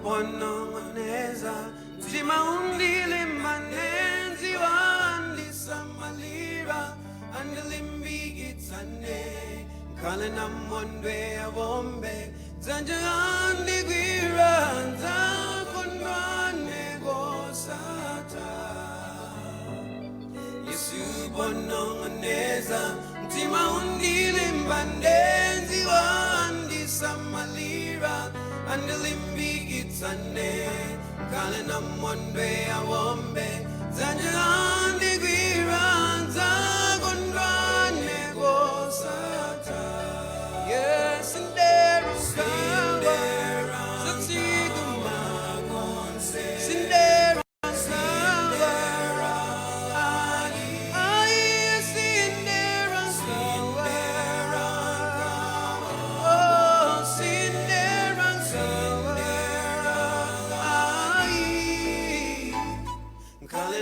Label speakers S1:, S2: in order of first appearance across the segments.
S1: Ponongoneza mtima undilimba nenziwa andisamalira andilimbikitsane nkhale namondwe awombe dzanja andigwira ndzakondwane kosatha. Yesu bonongoneza mtima undilimba ndenziwa andisamalira andilimbikitsane nkhale namondwe awombe dzanja andigwira ndzakondwane kosatha. Yes, and there is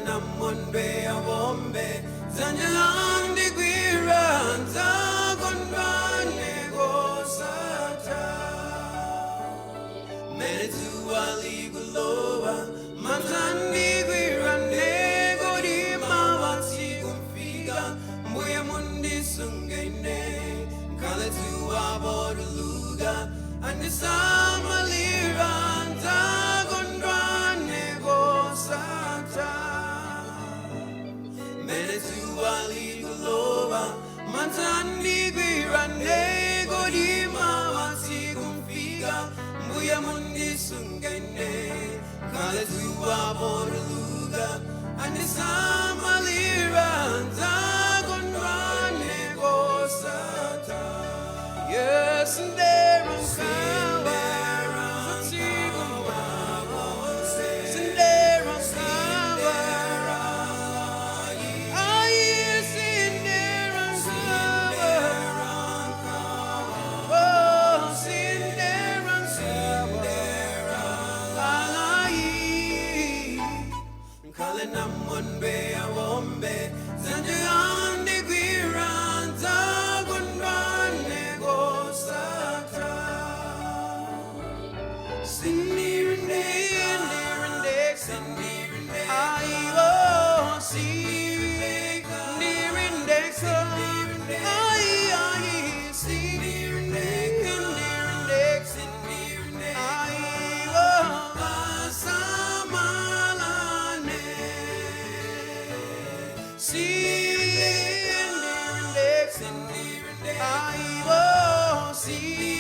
S1: Namondwe awombe dzanja andigwira ndzakondwane kosatha. Mene dzuwa likulowa manzandigwira nekodima watsikumfika mbuye mundisungene nkhale dzuwa potuluka andisamalira ndzakondwane kosatha. Mene dzuwa likulowa manzandigwira nekodima watsikumfika mbuye mundisungene nkhale dzuwa potuluka andisamalira ndzakondwane kosatha. Yes, and there is namondwe awombe dzanja andigwira ndzakondwane kosatha. Sinirinde, nirinde, sinirinde, ayo, sinirinde, sinirinde, ay, ay, sinirinde, nirinde, sinirinde, ayo, asamalane. Sinirinde, sinirinde, ayo, sinirinde.